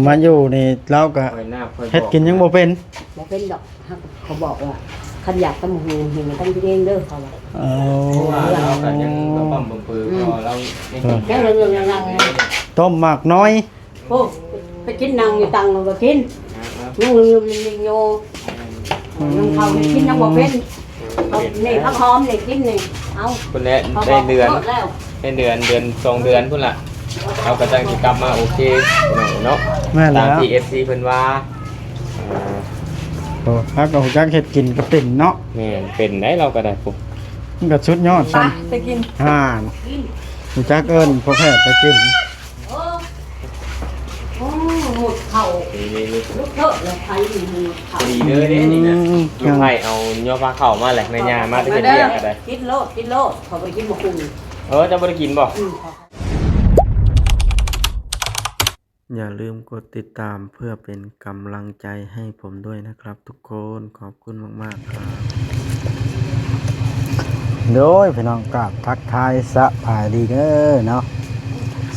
ມາຢູ່ນີ້ລາວກໍເຮັດກິນຍັງບໍ່ເປັນ. ບໍ່ເປັນດອກ. ເຂົາບອກວ່າ ຄັນຢາກຕຳບັກຫຸ່ງ ເຮັດໃຫ້ຕຳກິນເອງເດີ ເຂົາວ່າ. ເອີ ເພາະວ່າລາວກໍຍັງລະບຳບຳປື ເອີ ເພາະວ່າລາວຍັງກິນ ຍັງເລື່ອງໆ ຕົ້ມໝາກນ້ອຍ. ໂອ້ ໄປກິນ ນັ່ງຢູ່ຕັ່ງມັນກໍກິນ ນຸ່ງໆ ຢູ່ ໜຶ່ງເຂົ້ານີ້ກິນຍັງບໍ່ເປັນ. ເອົານີ້ ຜັກຫອມນີ້ກິນນີ້ ເອົາ ພຸ້ນແຫຼະ ໄດ້ເດືອນ ໄດ້ເດືອນ ເດືອນສອງເດືອນພຸ້ນລະ ເຮົາກໍຈັ່ງຊິກັບມາໂອເຄພີ່ນ້ອງເນາະ. ແມ່ນແລ້ວ ຕາມທີ່ເອັຟຊີເພິ່ນວ່າ. ເອີ ໂອ້ ຮັກກໍຮູ້ຈັກເຮັດກິນກໍເປັນເນາະ. ແມ່ນ ເປັນໄດ໋ ລາວກໍໄດ້. ໂອ້ ມັນກໍສຸດຍອດຊັ້ນ ໄປກິນ ຫານ ຮູ້ຈັກເອີ້ນພໍ່ແພດໄປກິນ. ໂອ້ ໂອ້ ໝົດເຂົ້າ ນີ້ໆໆ ລູກເທີກແລ້ວ ໃຜມີໝົດເຂົ້າ ພໍດີເດີເດ້ນີ້ນະ. ອືມ ລູກໃພ້ເອົາຍໍພາເຂົ້າມາແຫຼະ ແມ່ຍ່າມາແຕ່ເຮັດວຽກກໍໄດ້. ກິນໂລດ ກິນໂລດ ເຂົາບໍ່ໄດ້ກິນໝາກຫຸ່ງ. ເອີ ເຈົ້າບໍ່ໄດ້ກິນບໍ່? ອືມ. ຢ່າລືມກົດຕິດຕາມເພື່ອເປັນກຳລັງໃຈໃຫ້ຜົມດ້ວຍນະຄັບທຸກຄົນ ຂອບຄຸນມາກໆ ຄັບ. ໂດຍ ພີ່ນ້ອງ ກາບທັກທາຍສະບາຍດີເດີເນາະ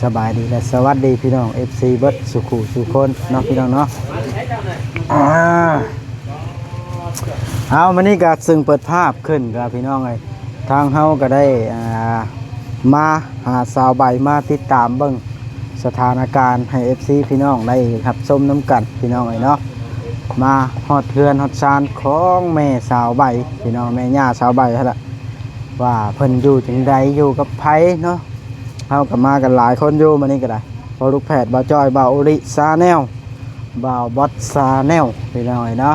ສະບາຍດີ ແລະ ສະຫວັດດີພີ່ນ້ອງເອັຟຊີເບິດສູ່ຄູ່ສູ່ຄົນເນາະ ພີ່ນ້ອງເນາະ. ອາ ເອົາ ມື້ນີ້ກໍເຊິ່ງເປີດພາບຂຶ້ນກໍ ພີ່ນ້ອງເອີຍ ທາງເຮົາກໍໄດ້ ອ່າ ມາຫາສາວໃບ ມາຕິດຕາມເບິ່ງ ສະຖານະການໃຫ້ເອັຟຊີພີ່ນ້ອງໄດ້ຮັບຊົມນຳກັນ ພີ່ນ້ອງເອີຍເນາະ. ມາຮອດເຮືອນຮອດຊານຂອງແມ່ສາວໃບ ພີ່ນ້ອງ ແມ່ຍ່າສາວໃບຫັ້ນລະ ວ່າເພິ່ນຢູ່ຈັ່ງໃດ ຢູ່ກັບໃຜເນາະ. ເຮົາກໍມາກັນຫຼາຍຄົນຢູ່ມື້ນີ້ກໍໄດ້ ພໍ່ລູກແພດ ບ່າວຈ້ອຍ ບ່າວໂອລິຊາແນວ ບ່າວບອດຊາແນວ ພີ່ນ້ອງເອີຍເນາະ.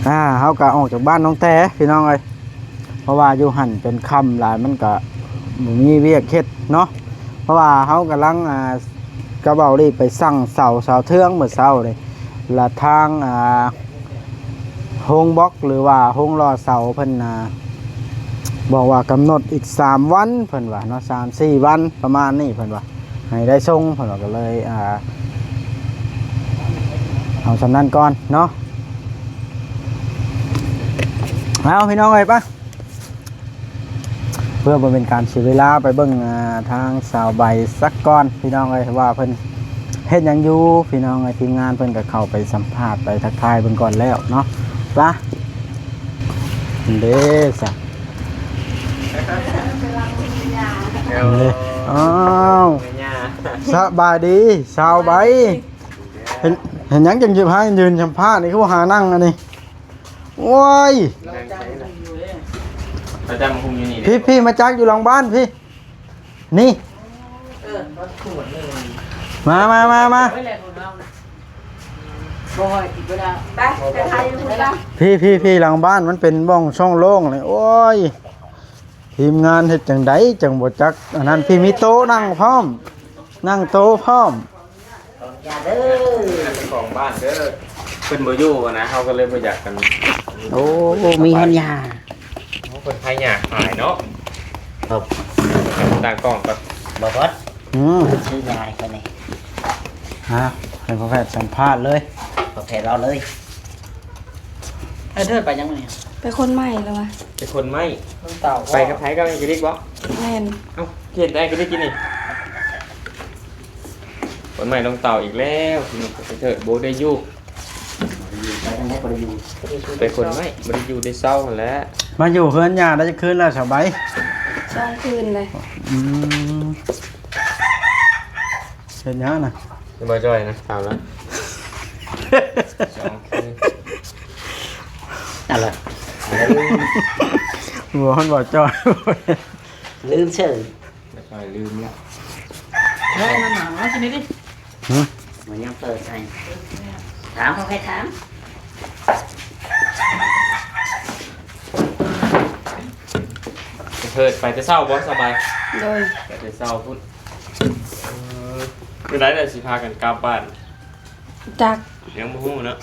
ອ່າ ເຮົາກໍອອກຈາກບ້ານນ້ອງແຕ ພີ່ນ້ອງເອີຍ ເພາະວ່າຢູ່ຫັ້ນຈົນຄ່ຳຫຼາຍ ມັນກະບໍ່ມີວຽກເຮັດເນາະ. ເພາະວ່າເຮົາກຳລັງ ອ່າ ກັບເບົາລີໄປສັ່ງເສົາ ເສົາເທິງມື້ເຊົ້ານີ້ ລະທາງ ອ່າ ໂຮງບລັອກ ຫຼືວ່າໂຮງຫຼໍ່ເສົາເພິ່ນ ອ່າ ບອກວ່າກຳນົດອີກສາມວັນ ເພິ່ນວ່າເນາະ ສາມສີ່ວັນປະມານນີ້ ເພິ່ນວ່າ ໃຫ້ໄດ້ສົ່ງ ເພິ່ນວ່າ ກໍເລີຍ ອ່າ ເອົາສ່ຳນັ້ນກ່ອນເນາະ. ເອົາ ພີ່ນ້ອງເອີຍ ໄປ ເພື່ອບໍ່ເປັນການເສຍເວລາ ໄປເບິ່ງ ອ່າ ທາງສາວໃບສັກກ່ອນ ພີ່ນ້ອງເອີຍ ວ່າເພິ່ນເຮັດຫຍັງຢູ່ ພີ່ນ້ອງເອີຍ. ທີມງານເພິ່ນກໍເຂົ້າໄປສຳພາດ ໄປທັກທາຍເບິ່ງກ່ອນແລ້ວເນາະ ປະ. ເດ້ສະ ເດ້ ອ້າວ ສະບາຍດີສາວໃບ. ເຫັນ ເຫັນຫຍັງຈັ່ງຊິພາກັນຢືນສຳພາດນີ້ ຄືບໍ່ຫານັ່ງອັນນີ້? ໂອ້ຍ ປະຈຳຄຸມຢູ່ນີ້ ພີ່ ພີ່ ມາຈັກຢູ່ຫຼັງບ້ານພີ່ ນີ້ ເອີ ມາ ມາ ມາ ມາ ບໍ່ໃຫ້ຕິດເວລາ ໄປ ໄປຖ່າຍຢູ່ພຸ້ນລະ ພີ່ ພີ່ ພີ່ ຫຼັງບ້ານມັນເປັນບ່ອນຊ່ອງໂລ່ງນີ້ ໂອ້ຍ ທີມງານເຮັດຈັ່ງໃດຈັ່ງບໍ່ຈັກອັນນັ້ນ ພີ່ ມີໂຕະນັ່ງພ້ອມ ນັ່ງໂຕະພ້ອມ. ຂໍອະນຸຍາດເດີ ເຈົ້າຂອງບ້ານເດີ ເພິ່ນບໍ່ຢູ່ຫັ້ນນະ ເຮົາກໍເລີຍບໍ່ຢາກກັນ. ໂອ້ ມີຮອດຫຍ້າ ໂອ້ ເພິ່ນຂາຍຫຍ້າຂາຍເນາະ. ເອີ ຕັ້ງກ້ອງກ່ອນ ບໍ່ພອດ ອືມ ຊື້ຫຍ້າໃຫ້ຂ້ອຍແດ່. ຮະ ໃຫ້ພໍ່ແພດສຳພາດເລີຍ ພໍ່ແພດເວົ້າເລີຍ. ໄອ້ເທີດໄປຫຍັງມື້ນີ້? ໄປຂົນໄມ້ແລ້ວວະ ໄປຂົນໄມ້ ໄປກັບໃຜ? ກັບໄອ້ກະລິກບໍ່? ແມ່ນ. ເອົ້າ ເຫັນແຕ່ໄອ້ກະລິກກິນນີ້ ຂົນໄມ້ລົງເຕົາອີກແລ້ວ. ໄອ້ເທີດບໍ່ໄດ້ຢູ່ ໄປທາງໃດບໍ່ໄດ້ຢູ່ ໄປຂົນໄມ້ ບໍ່ໄດ້ຢູ່ໄດ້ເຊົາຫັ້ນແຫຼະ. ມາຢູ່ເຮືອນຍ່າໄດ້ຈັກຄືນແລ້ວສາວໃບ? ສອງຄືນເລີຍ. ອືມ ເຮັດຫຍັງນະ? ບໍ່ຈ່ອຍນະ ຖາມລະ ສອງຄືນ ນັ້ນລະ ບໍ່ ມັນບໍ່ຈ່ອຍ ລືມເສີຍ ບໍ່ຈ່ອຍລືມແລ້ວ. ເອີ ມາ ມາ ມາກິນນີ້ດິ ຫຶ ມາຍັງເປີດໃສ່ ຖາມ ເຂົາໃຫ້ຖາມ. ເທີດໄປແຕ່ເຊົ້າບໍ່ສາວໃບ? ໂດຍ ໄປແຕ່ເຊົ້າພຸ້ນ. ເອີ ເປັນໃດລະ ຊິພາກັນກັບບ້ານ? ຈັກ ຍັງບໍ່ຮູ້ເນາະ.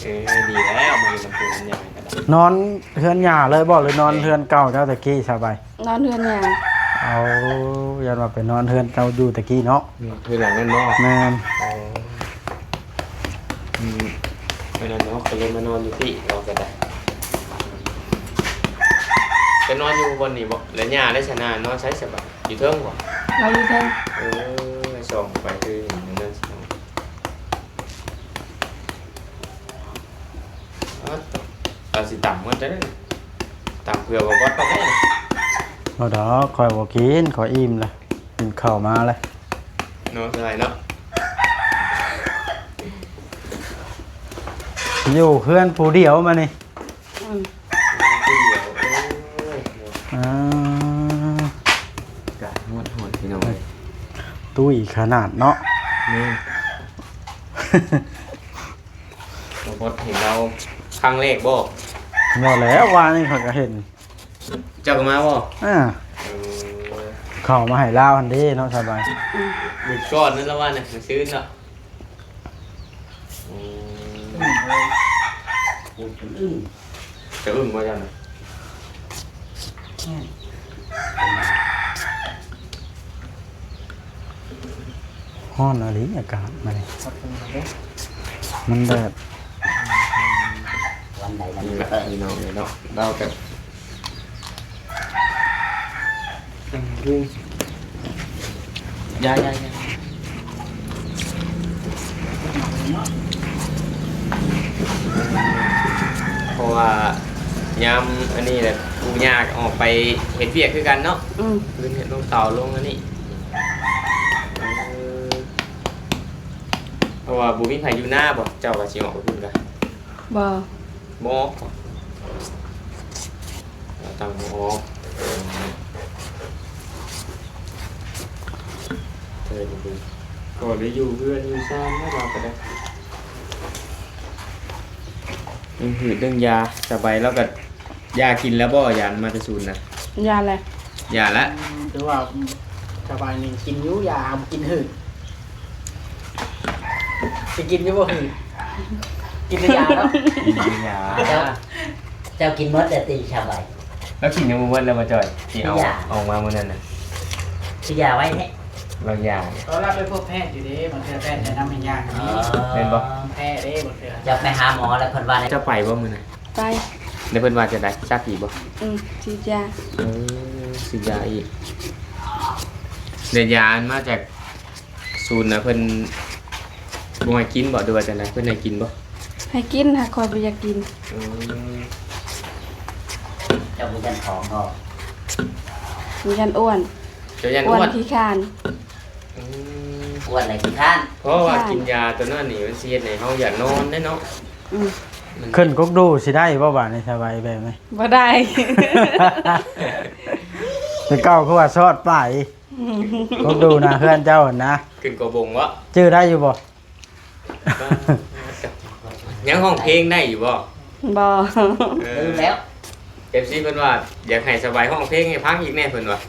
ເອີ ດີແລ້ວ ມາຢູ່ນຳເພື່ອນຍາຍກໍໄດ້. ນອນເຮືອນຍ່າເລີຍບໍ່ ຫຼືນອນເຮືອນເກົ່າເຈົ້າແຕ່ກີ້ສາວໃບ? ນອນເຮືອນຍ່າ. ເອົາ ຢ້ານວ່າໄປນອນເຮືອນເຈົ້າຢູ່ແຕ່ກີ້ເນາະ. ອືມ ເຮືອນຫຼັງນັ້ນບໍ່? ແມ່ນ. ອໍ ອືມ ໄປນອນເນາະ ກໍເລີຍມານອນຢູ່ພີ້ ເຮົາກໍໄດ້. ໄປນອນຢູ່ບ່ອນນີ້ບໍ່? ແລ້ວຍ່າໄດ້ຊະນາ ນອນໃສສະບາຍ? ຢູ່ເທິງບໍ່? ນອນຢູ່ເທິງ. ເອີ ສອງໄປຄືເຫັນນັ້ນ. ຊິຕຳໝົດເດີ ຕຳເພື່ອບໍ່ບອດປານໃດ. ບໍ່ດອກ ຂ້ອຍບໍ່ກິນ ຂ້ອຍອີ່ມແລ້ວ ກິນເຂົ້າມາແລ້ວເນາະ ສະບາຍເນາະ. ຢູ່ເຮືອນຜູ້ດຽວມານີ້. ອືມ ຜູ້ດຽວ ໂອ້ຍ ອ່າ ອາກາດຮ້ອນໆ ພີ່ນ້ອງເອີຍ ຕຸ້ຍຂະໜາດເນາະ. ແມ່ນ ບໍ່ບອດເຫັນລາວຄັ້ງແລກບໍ່? ບໍ່ແລ້ວ ວານນີ້ຂ້ອຍກໍເຫັນ. ເຈົ້າກໍມາບໍ່? ອ່າ ເອີ ເຂົ້າມາໃຫ້ລາວຫັ້ນເດ້ເນາະ ສະບາຍ. ອືມ ມື້ກ່ອນນັ້ນລະວ່ານະ ມື້ຊືນເນາະ. ອືມ ອືມ ເຈົ້າອຶ້ງ ເຈົ້າອຶ້ງບໍ່ເຈົ້ານະ? ຮ້ອນອີ່ຫຼີອາກາດມື້ນີ້ ມັນແດດ. ວັນໃດມັນ ນີ້ແຫຼະ ເອີ ພີ່ນ້ອງເອີຍເນາະ ລາວກໍ ຢາ ຢາ ຢາ ເພາະວ່າຍາມອັນນີ້ແຫຼະ ປູ່ຍ່າກໍອອກໄປເຮັດວຽກຄືກັນເນາະ. ອືມ ຄືນເຮັດລົງເຕົາລົງອັນນີ້. ເອີ ເພາະວ່າບໍ່ມີໃຜຢູ່ນາບໍ່? ເຈົ້າກໍຊິອອກໄປພຸ້ນກະ? ບໍ່ ບໍ່ອອກ ຕັ້ງບໍ່ອອກ. ເອີ ກໍໄດ້ຢູ່ເຮືອນຢູ່ຊານແລ້ວ ເຮົາກໍໄດ້ ເລື່ອງພືດເລື່ອງຢາ. ສະບາຍລາວກໍຢາກິນແລ້ວບໍ່? ຢາມາແຕ່ສູນນະ ຢາແລ້ວ ຢາລະ. ອືມ ຖືວ່າ ສະບາຍນີ້ກິນຢູ່ຢາ ຫາບໍ່ກິນຮືດ. ຊິກິນຢູ່ບໍ່? ກິນແຕ່ຢາເນາະ ກິນແຕ່ຢາ. ເຈົ້າ ເຈົ້າກິນໝົດແລ້ວຕິ ຊາວໃບ? ລາວກິນຍັງບໍ່ໝົດແລ້ວບໍ່ຈ່ອຍ ທີ່ເອົາ ຢາ ເອົາມາມື້ນັ້ນນະ. ຄືຢາໄວແທ້ ລາວຢາ. ກໍລາວໄປພົບແພດຢູ່ເດ້ ບາງເທື່ອແພດແນະນຳໃຫ້ຢາກໍມີ. ອໍ ແມ່ນບໍ່? ແພ້ເດ້ ບາງເທື່ອ. ເຈົ້າໄປຫາໝໍແລ້ວເພິ່ນວ່າ ເຈົ້າໄປບໍ່ມື້ນັ້ນ? ໄປ. ແລ້ວເພິ່ນວ່າຈັ່ງໃດ? ຊັກອີກບໍ່? ອືມ ສີດຢາ. ເອີ ສີດຢາອີກ. ແລ້ວຢາອັນມາຈາກ ສູນນະ ເພິ່ນບໍ່ໃຫ້ກິນບໍ່ ຫຼືວ່າຈັ່ງໃດ? ເພິ່ນໃຫ້ກິນບໍ່? ໃຫ້ກິນ ຫາກຂ້ອຍບໍ່ຢາກກິນ. ອືມ ເຈົ້າບໍ່ຢ້ານຜອມບໍ່? ບໍ່ຢ້ານອ້ວນ. ເຈົ້າຢ້ານອ້ວນ? ອ້ວນຂີ້ຄ້ານ. ອືມ ອ້ວນແລ້ວຂີ້ຄ້ານ ເພາະວ່າກິນຢາຕົວນັ້ນນີ້ ມັນຊິເຮັດໃຫ້ເຮົາຢາກນອນເດ້ເນາະ. ອືມ ມັນ ຂຶ້ນກົກດູຊິໄດ້ບໍ່ບາດນີ້ ສະບາຍແບບນີ້? ບໍ່ໄດ້. ແຕ່ເກົ່າຄືວ່າຊອດໄປ. ກົກດູນະ ເຮືອນເຈົ້າຫັ້ນນະ ຂຶ້ນກົກບົງບໍ່? ຈື່ໄດ້ຢູ່ບໍ່? ຍັງຮ້ອງເພງໄດ້ຢູ່ບໍ່? ບໍ່. ເອີ ລືມແລ້ວ. ເອັຟຊີເພິ່ນວ່າຢາກໃຫ້ສະບາຍຮ້ອງເພງໃຫ້ຟັງອີກແດ່ເພິ່ນວ່າ.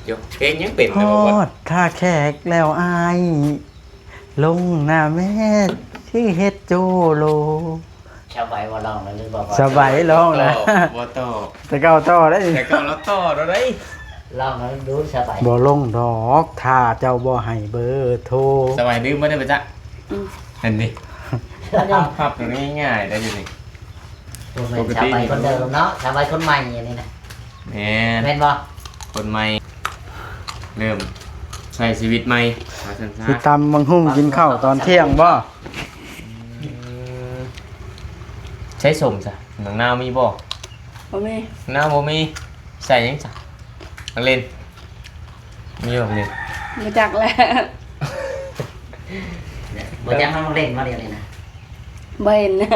ໂຢ ເພງຍັງເປັນຢູ່ບໍ່? ຮອດທ່າແຂກແລ້ວອ້າຍ ລົງໜ້າແມ່ ຊິເຮັດໂຈໂລ. ສະບາຍບໍ່ຮ້ອງນະ ຫຼືບໍ່? ສະບາຍຮ້ອງນະ ບໍ່ຕໍ່ ແຕ່ເກົ່າຕໍ່ໄດ້ ແຕ່ເກົ່າລາວຕໍ່ແລ້ວໄດ໋. ລອງນຳດູສະບາຍ. ບໍ່ລົງດອກ ຖ້າເຈົ້າບໍ່ໃຫ້ເບີໂທ. ສະບາຍລືມບໍ່ໄດ້ປະຈັກ. ອືມ ເຫັນດິ ຮັບງ່າຍໆໄດ້ຢູ່ນີ້. ບໍ່ແມ່ນສະບາຍຄົນເດີມເນາະ ສະບາຍຄົນໃໝ່ອັນນີ້ນະ. ແມ່ນ ແມ່ນບໍ່? ຄົນໃໝ່ ເລີ່ມໃຊ້ຊີວິດໃໝ່ ວ່າຊັ້ນຊະ. ຊິຕຳບັກຫຸ່ງກິນເຂົ້າຕອນທ່ຽງບໍ່? ອືມ ໃຊ້ສົ້ມຊະ ໝາກນາວມີບໍ່? ບໍ່ມີ. ໝາກນາວບໍ່ມີ ໃສ່ຫຍັງຊະ? ໝາກເລັ່ນ ມີບໍ່ໝາກເລັ່ນ? ບໍ່ຈັກແຫຼະ. ບໍ່ຈັກໝາກເລັ່ນບໍ່ດຽວນີ້ນະ? ບໍ່ເຫັນ. ເອີ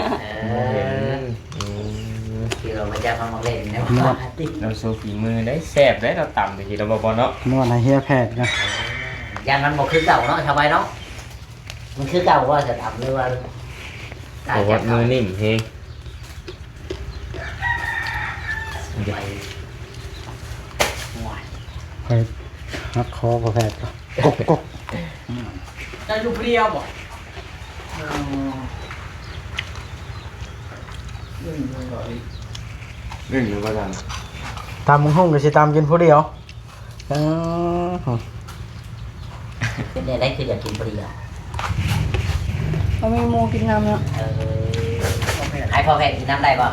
ບໍ່ເຫັນ. ອືມ ທີ່ວ່າບໍ່ຈັກໝາກເລັ່ນແນວ ນວດ ລາວໂຊຝີມືໄດ້ ແຊບໄດ໋ ລາວຕຳຕະກີ້ ລາວບໍ່ເນາະ. ນວດໃຫ້ເຮຍແພດນະ. ຢ້ານມັນບໍ່ຄືເກົ່າເນາະ ສະບາຍເນາະ. ມັນຄືເກົ່າບໍ່ ສະດຳ ຫຼືວ່າ ປະຫວັດມືນີ້ເຮງ. ໄປຫັກຄໍພໍ່ແພດ ກົກໆ. ເຈົ້າຢູ່ຜູ້ດຽວບໍ່? ເອີ ເລື່ອງຢູ່ບໍ່ທັນ ຕຳບັກຫຸ່ງກໍຊິຕຳກິນຜູ້ດຽວ. ເອີ ເປັນແນວໃດຄືຢາກກິນຜູ້ດຽວ? ບໍ່ມີໝູ່ກິນນຳເນາະ. ເອີ ໃຫ້ພໍ່ແພດກິນນຳໄດ້ບໍ່?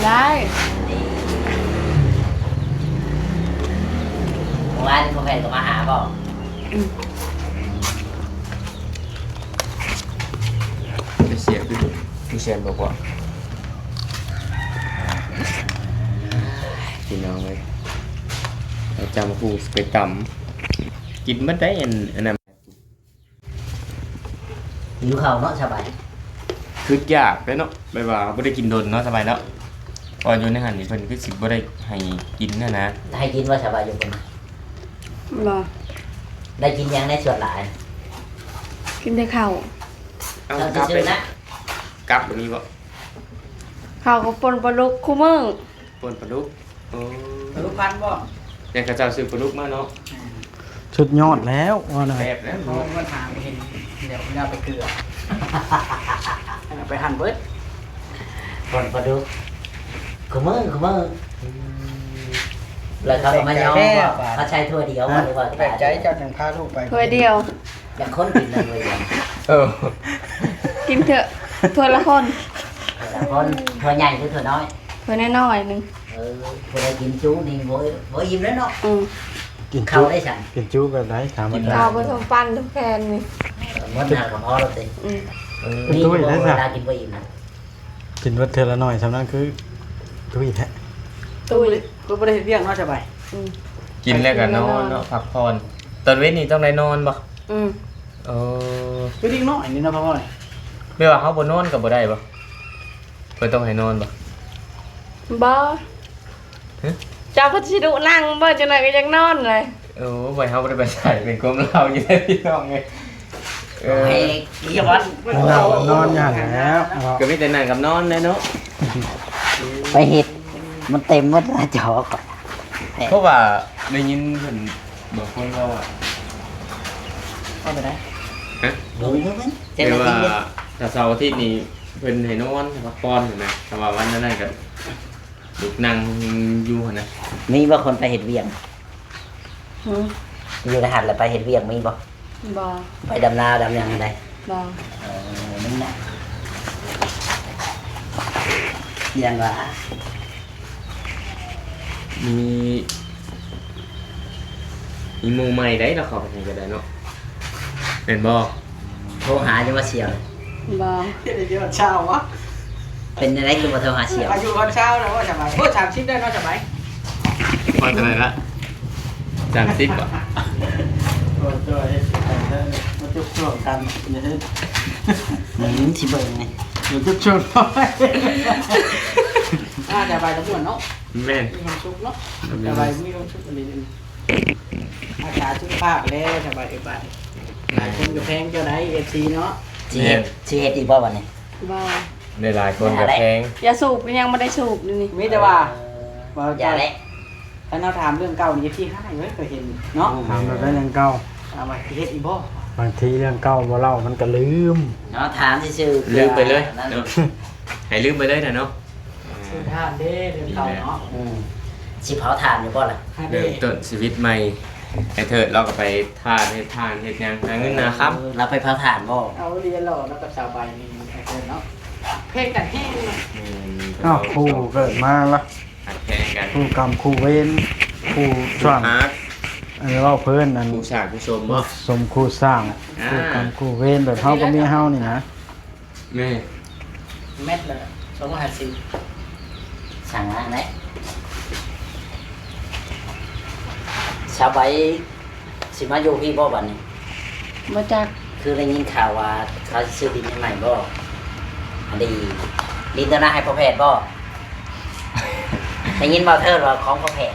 ໄດ້. ມື້ວານພໍ່ແພດກໍມາຫາບໍ່? ອືມ ໄປເສຍຄື ຄືແຊນບໍ່ກວ່າ. ພີ່ນ້ອງເອີຍ ເອົາຕຳບັກຫຸ່ງໄປຕຳ ກິນໝົດໄດ໋ ອັນ ອັນນັ້ນ ຫິວເຂົ້າເນາະສະບາຍ. ຄືຢາກເດ້ເນາະ ແບບວ່າບໍ່ໄດ້ກິນດົນເນາະສະບາຍເນາະ ເພາະວ່າຢູ່ໃນຫັ້ນນີ້ເພິ່ນຄືຊິບໍ່ໄດ້ໃຫ້ກິນຫັ້ນນະ. ໃຫ້ກິນບໍ່ສະບາຍຢູ່ພຸ້ນ? ບໍ່. ໄດ້ກິນຫຍັງໃນສ່ວນຫຼາຍ? ກິນແຕ່ເຂົ້າ. ເອົາ ເຂົ້າຊື່ໆນະ. ກັບບໍ່ມີບໍ່? ເຂົ້າກໍປົ່ນປາດຸກຄູ່ມື້. ປົ່ນປາດຸກ. ໂອ້ ປາດຸກພັນບໍ່? ແຕ່ເຂົາເຈົ້າຊື້ປາດຸກມາເນາະ. ອືມ ສຸດຍອດແລ້ວວ່າໜ້ອຍ. ແຊບແລ້ວ ເພາະວ່າມັນຫາບໍ່ເຫັນ ດຽວເວລາໄປເກືອ ໄປຫັ້ນເບິດ. ປົ່ນປາດຸກ ຄືມື້ ຄືມື້. ອືມ ແລ້ວເຂົາກໍມາຍອມບໍ່? ເຂົາໃຊ້ຖ້ວຍດຽວບໍ່ ຫຼືວ່າ? ແປກໃຈເຈົ້າຈັ່ງພາລູກໄປ. ຖ້ວຍດຽວ. ຢ່າງຄົນກິນເລີຍເວີຍ. ເອີ ກິນເຖາະ ຖ້ວຍລະຄົນ. ຖ້ວຍລະຄົນ. ຖ້ວຍໃຫຍ່ຫຼືຖ້ວຍນ້ອຍ? ຖ້ວຍນ້ອຍໆໜຶ່ງ. ເອີ ຜູ້ໃດກິນຈຸນີ້ບໍ່ ບໍ່ອີ່ມແລ້ວເນາະ. ອືມ ກິນຈຸ ເຂົ້າໄດ້ຊັ້ນ. ກິນຈຸແບບໃດ? ຖາມມັນ. ກິນເຂົ້າປະສົມປັນທຸກແຜ່ນນີ້. ເອີ ໝົດໜ້າກໍພໍແລ້ວຕິ. ອືມ ເອີ ມີຢູ່ບໍ່ເວລາກິນບໍ່ອີ່ມນະ? ກິນເບິດເທື່ອລະໜ້ອຍສ່ຳນັ້ນຄືຕຸ້ຍແທ້. ຕຸ້ຍ ກໍບໍ່ໄດ້ເຮັດວຽກເນາະ ສະບາຍ. ອືມ ກິນແລ້ວກໍນອນເນາະ ພັກຜ່ອນ. ຕອນເວັນນີ້ຕ້ອງໄດ້ນອນບໍ່? ອືມ ເອີ ຄືເດັກນ້ອຍນີ້ເນາະ ພັກຜ່ອນ. ແບບວ່າເຮົາບໍ່ນອນກໍບໍ່ໄດ້ບໍ່? ເພິ່ນຕ້ອງໃຫ້ນອນບໍ່? ບໍ່. ຮະ? ເຈົ້າກໍຊິດຸນັ່ງບໍ່? ຈັກໜ້ອຍກໍຢາກນອນແຫຼະ. ໂອ້ ໄວ້ເຮົາບໍ່ໄດ້ໄປໃສ ເປັນຄວາມລາວຢູ່ເດ້ພີ່ນ້ອງເອີຍ. ເອີ ໃຫ້ກິນຢາວັນ ນອນຢູ່ຫັ້ນແລ້ວ ກໍມີແຕ່ນັ່ງກັບນອນແຫຼະເນາະ. ໄປເຮັດ ມັນເຕັມໝົດແລ້ວຈອກ. ເພາະວ່າໄດ້ຍິນເພິ່ນບາງຄົນເວົ້າວ່າ ເອົາໄປໄດ້. ຮະ? ເບິ່ງເບິ່ງເບິ່ງ ແຕ່ວ່າ ແຕ່ວ່າຖ້າເສົາອາທິດນີ້ເພິ່ນໃຫ້ນອນພັກຜ່ອນຫັ້ນນະ ຖ້າວ່າວັນນັ້ນກໍລຸກນັ່ງຢູ່ຫັ້ນນະ. ມີບໍ່ຄົນໄປເຮັດວຽກ? ຫື? ຢູ່ໃນຫັ້ນລະໄປເຮັດວຽກມີບໍ່? ບໍ່. ໄປດຳນາດຳຫຍັງໃດ? ບໍ່. ເອີ ນັ້ນນະ ຢ້ານວ່າ ມີ ມີໝູ່ໃໝ່ໃດ ລາວເຂົ້າໄປໃຫ້ກໍໄດ້ເນາະ ແມ່ນບໍ່? ໂທຫາຢູ່ວ່າສ່ຽວ? ບໍ່. ເຮັດໃຫ້ເດືອນຊາວວະ? ເປັນຈັ່ງໃດຄືບໍ່ໂທຫາສ່ຽວ? ອາຍຸຮອດຊາວແລ້ວວ່າສະບາຍ. ໂອ້ ສາມສິບໄດ້ເນາະສະບາຍ. ຮອດເທົ່າໃດລະ? ສາມສິບບໍ່? ໂອ້ຍ ເຮັດກັນເດີ ມາຈຸກຊ່ວງກັນ ຢ່າເຮັດ. ອືມ ຊິເບິ່ງນີ້ ມາຈຸກຊ່ວງ. ອ່າ ສະບາຍ ຕຳຫຼວດເນາະ. ແມ່ນ ມີຄວາມສຸກເນາະ. ແມ່ນ ສະບາຍ ມີຄວາມສຸກອີ່ຫຼີ. ຮັກສາສຸຂະພາບແລ້ວ ສະບາຍເອີຍບາດ. ຫຼາຍຄົນກໍແພງເຈົ້າໃດ ເອັຟຊີເນາະ. ຊິເຮັດ ຊິເຮັດອີກບໍ່ບັດນີ້? ບໍ່. ຫຼາຍໆຄົນກໍແພງ. ຢາສູບກໍຍັງບໍ່ໄດ້ສູບນີ້. ມີແຕ່ວ່າ ເອີ ຢ່າແຫຼະ. ຄັນເຮົາຖາມເລື່ອງເກົ່ານີ້ ເອັຟຊີຮ້າຍເວີຍ ຂ້ອຍເຫັນເນາະ. ຖາມແບບໃດເລື່ອງເກົ່າ? ຖາມວ່າຊິເຮັດອີກບໍ່? ບາງທີເລື່ອງເກົ່າບໍ່ເລົ່າ ມັນກໍລືມເນາະ. ຖາມຊື່ໆ ລືມໄປເລີຍເນາະ. ໃຫ້ລືມໄປເລີຍນະເນາະ. ຊື້ຖ່ານເດ້ ເລື່ອງເກົ່າເນາະ. ອືມ ຊິເຜົາຖ່ານຢູ່ບໍ່ລະ? ເລີ່ມຕົ້ນຊີວິດໃໝ່ ໄອ້ເທີດລາວກໍໄປຖ່ານ ເຮັດຖ່ານເຮັດຫຍັງ ຫາເງິນຫາຄຳ. ເອີ ລາວໄປເຜົາຖ່ານບໍ່? ເອົາອີ່ຫຼີແລ້ວ ລາວກັບສາວໃບນີ້ ໄອ້ເທີດເນາະ ເພງກັນແຮງເນາະ. ແມ່ນ. ອ້າວ ຄູ່ເກີດມາລະ ຮັກແພງກັນ ຄູ່ກຳຄູ່ເວນ ຄູ່ສ້າງ ຄູ່ຮັກ ອັນເວົ້າເພິ່ນ ອັນ ຄູ່ສ້າງຄູ່ສົມບໍ່? ສົມຄູ່ສ້າງ ອ່າ ຄູ່ກຳຄູ່ເວນ ແບບເຮົາກັບເມຍເຮົານີ້ນະ. ແມ່ນ. ແມັດລະສອງຮ້ອຍຫ້າສິບ. ສັ່ງມາແຫຼະ. ສາວໃບຊິມາຢູ່ພີ້ບໍ່ບັດນີ້? ບໍ່ຈັກ. ຄືໄດ້ຍິນຂ່າວວ່າເຂົາຊິຊື້ດິນໃຫ້ໃໝ່ບໍ່? ອັນນີ້ ດິນຕົວນັ້ນໃຫ້ພໍ່ແພດບໍ່? ໄດ້ຍິນບໍ່ເທີດວ່າຂອງພໍ່ແພດ?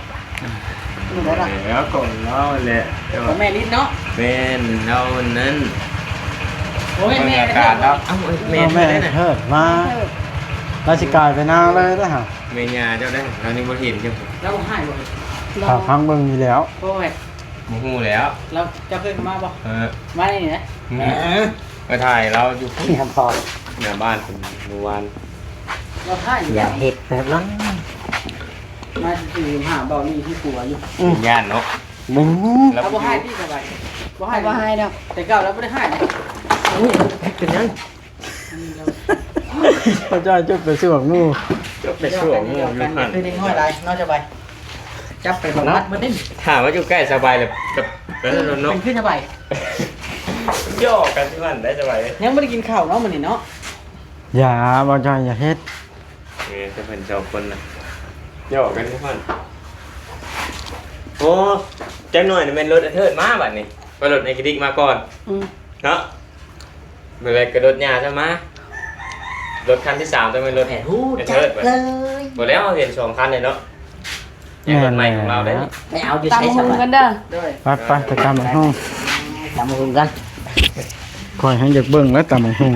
ແລ້ວກໍລາວແຫຼະ ແຕ່ວ່າ ຂອງແມ່ລິນເນາະ. ແມ່ນ ລາວນັ້ນ. ໂອ້ຍ ແມ່ເທີດເນາະ. ເອົ້າ ແມ່ເທີດ ແມ່ເທີດມາ ລາວຊິກາຍໄປນາເລີຍເດ້ຫະ. ແມ່ຍ່າເຈົ້າເດ້ ລາວຍັງບໍ່ເຫັນຢູ່. ລາວບໍ່ຮ້າຍບໍ່? ຖ້າຟັງເບິ່ງນີ້ແລ້ວ ໂອ້ຍ ບໍ່ຮູ້ແລ້ວ. ລາວ ເຈົ້າເຄີຍເຂົ້າມາບໍ່? ເອີ ມານີ້ນະ. ໄປຖ່າຍລາວຢູ່ພຸ້ນ ໜ້າບ້ານພຸ້ນມື້ວານ. ລາວຮ້າຍຢູ່. ຢ່າເຮັດແບບນັ້ນ. ມາຊິຫາເບົານີ້ທີ່ກົວຢູ່. ອືມ ຢ້ານເນາະ. ມຶງ ລາວບໍ່ຮ້າຍຕິສະບາຍ? ບໍ່ຮ້າຍ ບໍ່ຮ້າຍດອກ. ແຕ່ເກົ່າລາວບໍ່ໄດ້ຮ້າຍນະ. ອຸ້ຍ ເປັນຫຍັງ? ພະເຈົ້າຈົກໄປສວກໝູ່ ຈົກໄປສວກໝູ່ຢູ່ຫັ້ນ. ຄືເດັກນ້ອຍຫຼາຍເນາະສະບາຍ. ຈັບໄປບຳບັດເບິດເດ້. ຖ້າວ່າຢູ່ໃກ້ສະບາຍແລ້ວແບບນັ້ນເນາະ. ເປັນຄືສະບາຍ. ຫຍອກກັນຢູ່ຫັ້ນໄດ໋ສະບາຍ. ຍັງບໍ່ໄດ້ກິນເຂົ້າເນາະມື້ນີ້ເນາະ. ຢ່າ ບໍ່ຈ່ອຍ ຢ່າເຮັດ. ເອີ ແຕ່ເພິ່ນສອງຄົນນະ ຫຍອກກັນຢູ່ຫັ້ນ. ໂອ້ ຈັກໜ່ອຍນີ້ແມ່ນລົດໄອ້ເທີດມາບັດນີ້ ວ່າລົດໄອ້ກະດິກມາກ່ອນ ອືມ ເນາະ ເມື່ອໃດກະລົດຍ່າຈະມາ ລົດຄັນທີສາມຕ້ອງແມ່ນລົດ ແມ່ນຮູ້ຈັກເລີຍ ບໍ່ແລ້ວເຫັນສອງຄັນເລີຍເນາະ ຍັງລົດໃໝ່ຂອງລາວເດ້ ໄປເອົາຢູ່ໃສສະບາຍ ຕຳບັກຫຸ່ງກັນເດີ ໄປໆ ໄປຕຳບັກຫຸ່ງ ຕຳບັກຫຸ່ງກັນ ຂ້ອຍແຮ່ງຢາກເບິ່ງແລ້ວຕຳບັກຫຸ່ງ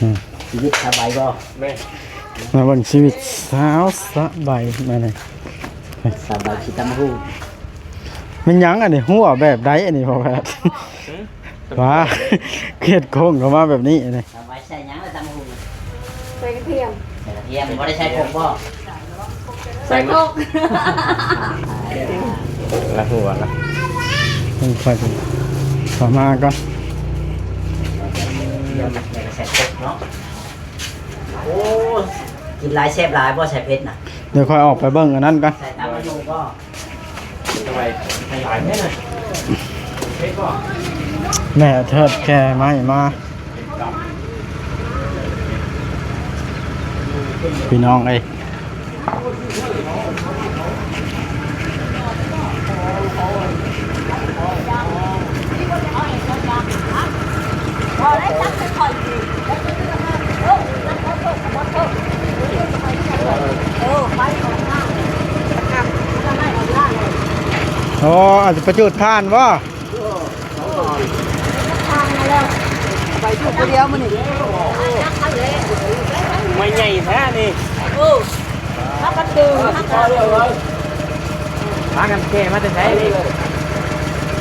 ອືມ ຊີວິດສະບາຍບໍ່? ແມ່ນ ມາເບິ່ງຊີວິດສາວສະໃບມານີ້ ສະໃບຊິຕຳຫຸ່ງ ແມ່ນຫຍັງອັນນີ້? ຮົ່ວແບບໃດອັນນີ້ພໍ່ແພດ? ຫືມ ວ້າ ເຮັດໂຄ້ງເຂົ້າມາແບບນີ້ອັນນີ້ ສະໃບໃສ່ຫຍັງລະຕຳຫຸ່ງ? ໃສ່ກະທຽມ ໃສ່ກະທຽມ ບໍ່ໄດ້ໃສ່ຜົງບໍ່? ໃສ່ຄົກ ລະຫົວລະ ເບິ່ງໄຟເພິ່ນເຂົ້າມາກ່ອນ ກະທຽມ ແລ້ວກະໃສ່ຄົກເນາະ ໂອ້ ກິນຫຼາຍແຊບຫຼາຍບໍ່ ໃສ່ເຜັດນະ? ດຽວຂ້ອຍອອກໄປເບິ່ງອັນນັ້ນກ່ອນ ໃສ່ຕຳມະຫຸ່ງບໍ່? ແມ່ເທີດແກ່ໄມ້ມາ ພີ່ນ້ອງເອີຍ ໂອ້ ອາດຈະໄປຈູດຖ່ານບໍ່? ໄປຢູ່ຜູ້ດຽວມື້ນີ້ ໄມ້ໃຫຍ່ແທ້ນີ້ ເອີ ພາກັນດຶງ ພາກັນແກ່ມາແຕ່ໃສນີ້?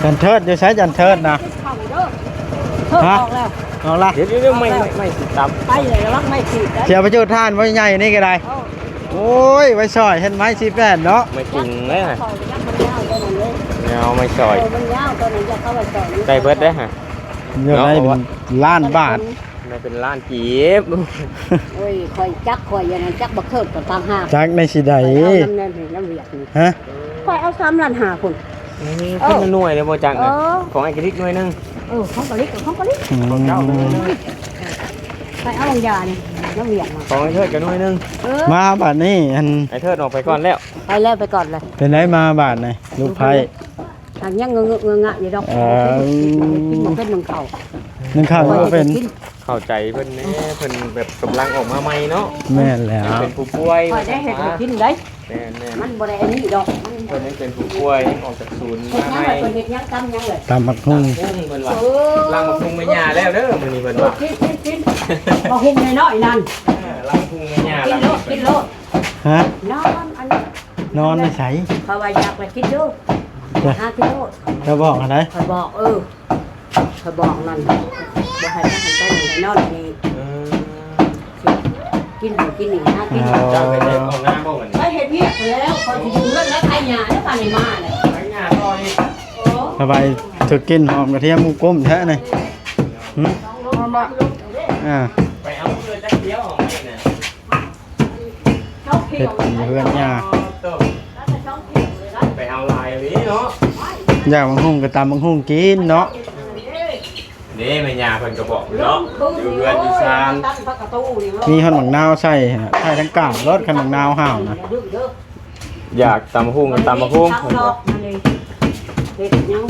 ຈັນເທີດຢູ່ໃສ? ຈັນເທີດນະ ເທີດອອກແລ້ວ ອອກລະ ດຽວໆ ໄມ້ ໄມ້ ໄມ້ຊິຕຳ ໄປເລີຍ ລະວັງໄມ້ສີດ ຊິເອົາໄປຈູດຖ່ານບໍ່ໃຫຍ່ນີ້ກະໄດ້ ໂອ້ຍ ໄວ້ຊ່ອຍເຮັດໄມ້ສີ່ແປດເນາະ ໄມ້ກຸງເດ້ ແນວໄມ້ຊ່ອຍ ເອີ ມັນຍາວ ຕອນນັ້ນຢາກເອົາໄວ້ຊ່ອຍ ໄດ້ເບິດເດ້ຫະ ເນາະ ເປັນລ້ານບາດ ໄດ້ເປັນລ້ານກີບ ໂອ້ຍ ຂ້ອຍຈັກ ຂ້ອຍອັນນັ້ນຈັກ ບັກເທີດກະຕ່າງຫາກ ຈັກໃນຊິໄດ້ ຂ້ອຍເອົານຳແນ່ນຳວຽກນີ້ ຮະ ຂ້ອຍເອົາສາມລ້ານຫ້າພຸ້ນ ອືມ ເອີ ເປັນໜ່ວຍເດ້ບໍ່ຈັກນະ ເອີ ຂອງໄອ້ກະດິກໜ່ວຍໜຶ່ງ ເອີ ຂອງກະລິກ ຂອງກະລິກ ອືມ ຂອງເຈົ້າໜ່ວຍໜຶ່ງ ໄປເອົາຢານີ້ ນ້ຳວຽກມາ ຂອງໄອ້ເທີດກະໜ່ວຍໜຶ່ງ ເອີ ມາບາດນີ້ ອັນ ໄອ້ເທີດອອກໄປກ່ອນແລ້ວ ໄປແລ້ວ ໄປກ່ອນເລີຍ ເປັນໃດມາບາດນີ້ ລູກໃພ້ ຫາກຍັງເງີຍເງີຍງະຢູ່ດອກ ເອີ ກິນບໍ່ເປັນໜຶ່ງເຂົ້າ ໜຶ່ງເຂົ້າບໍ່ເປັນ ເຂົ້າໃຈເພິ່ນແດ່ ເພິ່ນແບບກຳລັງອອກມາໃໝ່ເນາະ ແມ່ນແລ້ວ ເປັນຜູ້ປ່ວຍ ຂ້ອຍໄດ້ເຮັດໃຫ້ກິນໄດ ແມ່ນໆ ມັນບໍ່ໄດ້ອັນນີ້ດອກ ມັນ ເພິ່ນຍັງເປັນຜູ້ປ່ວຍ ອອກຈາກສູນມາໃໝ່ ເຮັດຫຍັງ ຕຳຫຍັງເລີຍ ຕຳບັກຫຸ່ງ ເພິ່ນວ່າ ເອີ ລ້າງບັກຫຸ່ງແມ່ຍ່າແລ້ວເດີມື້ນີ້ ເພິ່ນວ່າ ກິນ ກິນ ກິນ ບັກຫຸ່ງນ້ອຍໆນັ້ນ ເອີ ລ້າງບັກຫຸ່ງແມ່ຍ່າ ກິນໂລດ ກິນໂລດ ຮະ ນອນອັນ ນອນໃນໃສ? ເພາະວ່າຢາກລະກິນຢູ່ ຫາກິນໂລດ ເຈົ້າບອກອັນໃດ? ຂ້ອຍບອກ ເອີ ຂ້ອຍບອກນັ້ນ ບໍ່ໃຫ້ພາກັນໄປໃນນອນນີ້ ເອີ ກິນຫັ້ນກິນນີ້ ຫາກິນ ເຈົ້າໄປເຮັດຫ້ອງນ້ຳບໍ່ບັດນີ້? ໄປເຮັດວຽກແລ້ວ ຂ້ອຍຊິຢູ່ເຮືອນແລ້ວ ໄຖຫຍ້າແລ້ວ ບາດນີ້ມາແລ້ວ ໄຖຫຍ້າຕໍ່ອີກ ໂອ້ ສະບາຍ ຖືກກິ່ນຫອມກະທຽມກຸ້ມແທ້ນີ້ ຫຶ ອ່າ ໄປເອົາເຮືອຈັກດຽວ ເຮັດຢູ່ເຮືອນຍ່າ ໄປເອົາຫຼາຍອີ່ຫຼີເນາະ ຢາກບັກຫຸ່ງກະຕຳບັກຫຸ່ງກິນເນາະ ເດ້ ແມ່ຍ່າເພິ່ນກະບອກເນາະ ຢູ່ເຮືອນຢູ່ຊານ ມີຮອດບັກນາວໃສ່ ໃສ່ທັງກາບໂລດ ຄັນບັກນາວຫ້າວນະ ຢາກຕຳບັກຫຸ່ງກະຕຳບັກຫຸ່ງ ເພິ່ນວ່າ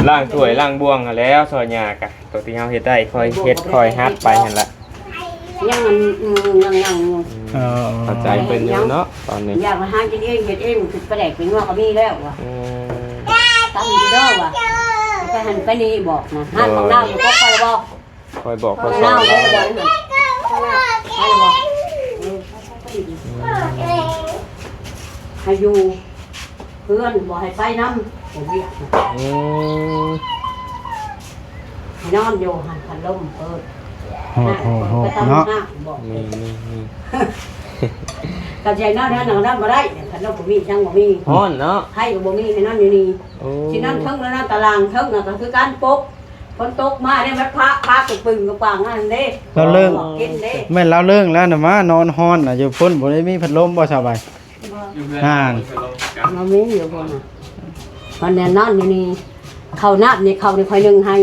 ລ້າງຖ້ວຍລ້າງບ່ວງຫັ້ນແຫຼ້ວ ຊ່ອຍຍ່າກະ ໂຕທີ່ເຮົາເຮັດໄດ້ ຄ່ອຍເຮັດຄ່ອຍຫັດໄປຫັ້ນລະ ຍັງ ຍັງ ຍັງຢູ່ ເອີ ເຂົ້າໃຈເພິ່ນຢູ່ເນາະ ຕອນນີ້ ຢາກຫາກິນເອງ ເຮັດເອງ ປາແດກເປັນຫົວກະມີແລ້ວວ່າ ອືມ ຕຳຢູ່ເດີວ່າ ໄປຫັ້ນໄປນີ້ບອກນະ ຮ້ານຂອງລາວຢູ່ ບໍ່ຄ່ອຍບອກ ຄ່ອຍບອກຄ່ອຍສອນ ລາວບໍ່ໄດ້ບອກ ໃຫ້ຢູ່ ເຮືອນບໍ່ໃຫ້ໄປນຳ ບໍ່ວຽກນະ ອືມ ໃຫ້ນອນຢູ່ຫັ້ນ ພັດລົມເປີດ ໂຫດໆໆເນາະ ແມ່ນໆໆ ກະຊິໃຫ້ນອນຫັ້ນນອນນັ້ນບໍ່ໄດ້ ພັດລົມບໍ່ມີ ຫຍັງບໍ່ມີ ຮ້ອນເນາະ ໄຟກະບໍ່ມີ ໃຫ້ນອນຢູ່ນີ້ ໂອ້ ຊິນອນເທິງ ນອນຕາລາງເທິງນະ ກະຄືການປົກ ຝົນຕົກມາເດ້ ມັນພະ ພະກະປຶງກະປາງນັ້ນເດ້ ລາວເລີກ ເຢັນເດ້ ແມ່ນລາວເລີກແລ້ວນະ ມານອນຮ້ອນນະ ຢູ່ພຸ້ນບໍ່ໄດ້ມີພັດລົມບໍ່ສະບາຍ? ບໍ່ ຫັ້ນ ບໍ່ມີຢູ່ພຸ້ນນະ ມັນແນ່ນອນຢູ່ນີ້ ເຂົ້ານ້ຳນີ້ ເຂົ້ານີ້ຂ້ອຍໜຶ້ງໃຫ້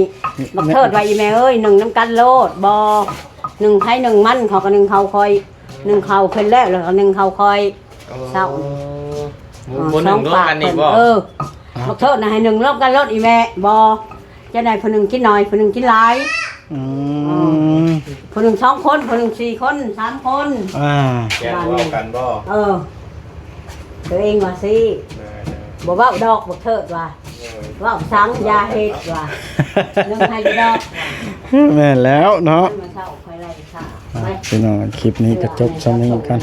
ບັກເທີດວ່າ ອີ່ແມ່ເອີຍ ໜຶ້ງນຳກັນໂລດ ບໍ່ ໜຶ້ງໃຜໜຶ້ງມັນ ຂ້ອຍກະໜຶ້ງເຂົ້າຂ້ອຍ ໜຶ້ງເຂົ້າເພິ່ນແລ້ວ ແລ້ວກະໜຶ້ງເຂົ້າຂ້ອຍ ເຊົ້າ ອໍ หมู่ เออ ผู้หนึ่ง สอง ร่วมกันนี่ ปาก บ่ เพิ่น เออ บักเทิดน่ะให้หนึ่งร่วมกันโลดอีแม่ บ่ จะได้ผู้หนึ่งกินน้อย ผู้หนึ่งกินหลาย อืม ผู้หนึ่งสองคน ผู้หนึ่งสี่คน สามคน อ่า แกล้งเว้ากันบ่ เออ ตัวเองว่าสิ เออ บ่เว้าดอกบักเทิดว่า เออ เว้าสังอย่าเฮ็ดว่า เรื่องให้ดอก แม่นแล้วเนาะ มันมาเศร้าคอยไล่ค่ะ อ่ะ ไป พี่น้อง คลิปนี้ก็จบส่ำนี้ก่อน